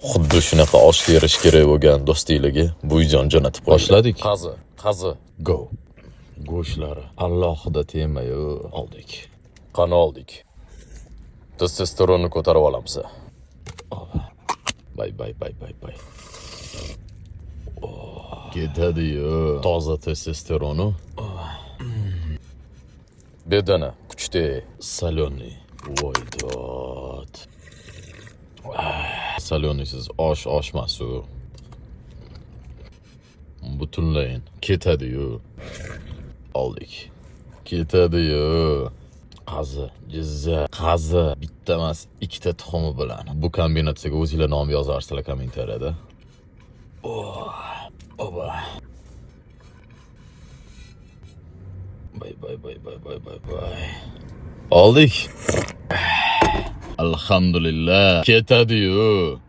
Xuddi shunaqa osh terish kerak bo'lgan do'stligi buvijon jo'natib qo'ydi. Boshladik. Qazi, qazi. Go. Go'shtlari alohida temayu oldik. Qani oldik. Testosteronni ko'tarib olamiz. Bay bay bay bay bay. Ketadi-yu. Toza testosteroni. Bedana kuchli, соленый. Voy dod. Соленый siz osh oshmas u. Butunlayin ketadi-yu. Oldik. Ketadi-yu. Qazi, jizza, qazi bitta emas, ikkita tuxumi bilan. Bu kombinatsiyaga o'zinglar nom yozarsizlar kommentariyada. Oh, oba. Bay bay bay bay bay bay bay. Oldik. Alhamdulillah. Ketadi-yu.